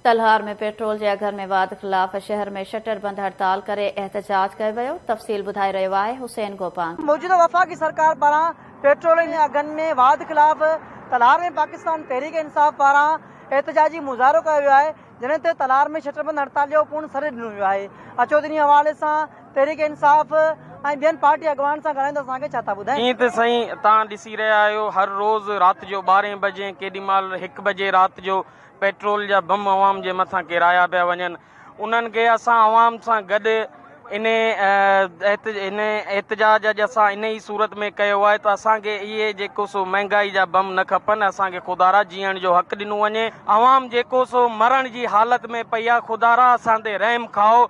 Talhar ۾ petrol جي اگهن ۾ واڌ خلاف شهر ۾ شٽر بند هڙتال ڪري احتجاج ڪيو ويو، تفصيل ٻڌائي رهيو آهي حسين گوپانگ. موجوده وفاقي سرڪار پاران پيٽرول جي اگهن ۾ واڌ خلاف تلهار ۾ پاڪستان تحريڪ انصاف پاران احتجاجي مظاهرو ڪيو ويو آهي، جڏهن ته تلهار ۾ شٽر بند هڙتال جو پڻ سڏ ڏنو ويو آهي. اچو ته انهي حوالي سان تحريڪ انصاف ۽ ٻين پارٽي اڳواڻن سان ڳالهائيندي اسان کي ڇا ٿا ٻڌائين. جيئن ته سائين توهان ڏسي رهيا آهيو هر روز رات جو ٻارهين بجي ڪيڏي مهل هڪ بجي رات جو پيٽرول جا بم عوام جي مٿان ڪيرايا پيا وڃن انهن کي اسان عوام سان گڏ ان ان احتجاج اڄ اسان ان ئي صورت ۾ ڪيو آهي ته اسان کي اهي جيڪو سو مهنگائي جا بم نه کپن اسان کي خدارا جيئڻ جو حق ڏنو وڃي عوام جيڪو سو مرڻ جي حالت ۾ پئي آهي خدارا اسان تي رحم کائو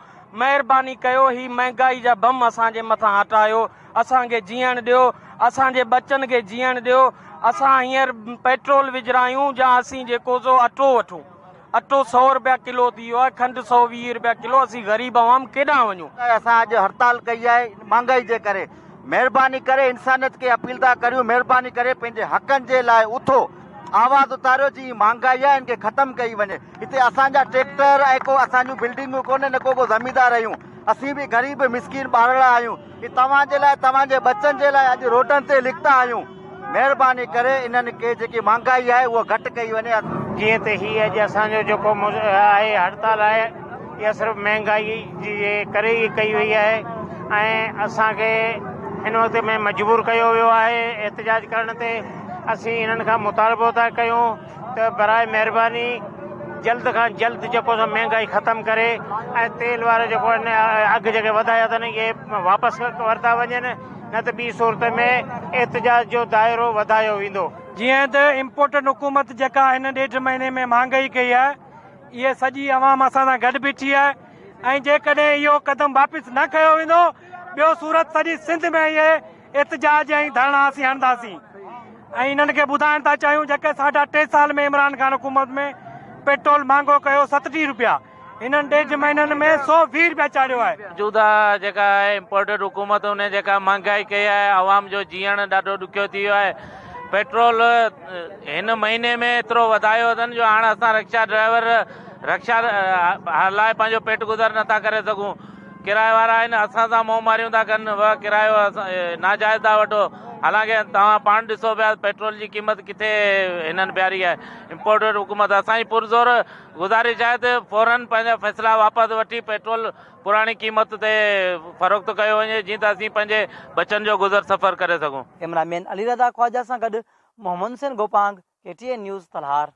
مهرباني ڪيو هي مهنگائي جا بم اسان جي مٿان هٽايو اسان کي جيئڻ ڏيو، اسان جي ٻچن کي جيئڻ ڏيو، اسان هينئر پيٽرول وجهرايون يا اسين جيڪو سو اٽو وٺون، اٽو سئو رپيا ڪلو ٿي ويو آهي، کنڊ 120 رپيا ڪلو، اسين غريب عوام ڪيڏانهن وڃون. اسان اڄ هڙتال ڪئي آهي مهانگائي جي ڪري، مهرباني ڪري انسانيت کي اپيل ٿا ڪريون مهرباني ڪري پنهنجي حقن جي لاء اٿو آواز اٿاريو جي هي مهانگائي آهي ان کي ختم ڪئي وڃي هتي اسان جا ٽريڪٽر ۽ ڪو اسان جون بلڊنگون ڪونهن نه ڪو ڪو زميندار آهيون اسين به غريب مسڪين ٻارڙا آهيون هي توهان جي لاء توهان جي ٻچن جي لاء اڄ روڊن تي نڪتا آهيون مهرباني ڪري انهن کي جيڪي مهانگائي آهي اها گهٽ ڪئي وڃي. جيئن ته هي اڄ اسان جو جيڪو آهي هڙتال آهي اها صرف مهانگائي جي ڪري ئي ڪئي وئي آهي ۽ اسان کي هن وقت ۾ مجبور ڪيو ويو آهي احتجاج ڪرڻ تي اسين انهن کان مطالبو ٿا ڪيون ته براء مهرباني جلد کان جلد جيڪو سو مهنگائي ختم ڪري ۽ تيل وارا جيڪو آهن اگهه جيڪي وڌايا اٿن اهي واپس ورتا وڃن نه ته ٻي صورت ۾ احتجاج جو دائرو وڌايو ويندو. جيئن ته امپورٽڊ حڪومت جيڪا هن ڏيڍ مهيني ۾ مهانگائي ڪئي آهي اهي سڄي عوام اسان سان گڏ بيٺي آهي ۽ جيڪڏهن اهو قدم واپس نه کنيو ويندو ٻيو صورت سڄي سنڌ ۾ اهي احتجاج ۽ ڌرڻا اسين هڻنداسين ۽ انهن کي ٻڌائڻ ٿا چاهيون جيڪي ساڍا ٽي سال ۾ عمران خان حڪومت ۾ پيٽرول مهانگو ڪيو 37 روپيا انهن ڏيڍ مهينن ۾ 120 روپيا چاڙهيو آهي. موجوده جيڪا امپورٽيڊ حڪومت ان جيڪا مهانگائي ڪئي آهي عوام جو جيئڻ ڏاڍو ڏکيو ٿي ويو آهي پيٽرول هن مهيني ۾ ايترو وڌايو اٿن جو هاڻ اسان رڪشا ڊرائيور رڪشا هلائي پنهنجو پيٽ گذر نٿا ڪري سگهون ڪرائي وارا آهن اسان سان منهن ماريون ٿا ڪن وه ڪرايو ناجائز ٿا وٺو حالانڪه توهان پاڻ ڏسو پيا پيٽرول جي قيمت ڪٿي هنن پياري آهي امپورٽيڊ حڪومت اسان جي پرزور گذارش آهي ته فورن پنهنجا فيصلا واپس وٺي پيٽرول پراڻي قيمت تي فروخت ڪيو وڃي جيئن ته اسين پنهنجي ٻچن جو گذر سفر ڪري سگهون. ڪئميرا مين علي رضا خواجه سان گڏ Muhammad Hussain Gopang, K T N news, Talhar.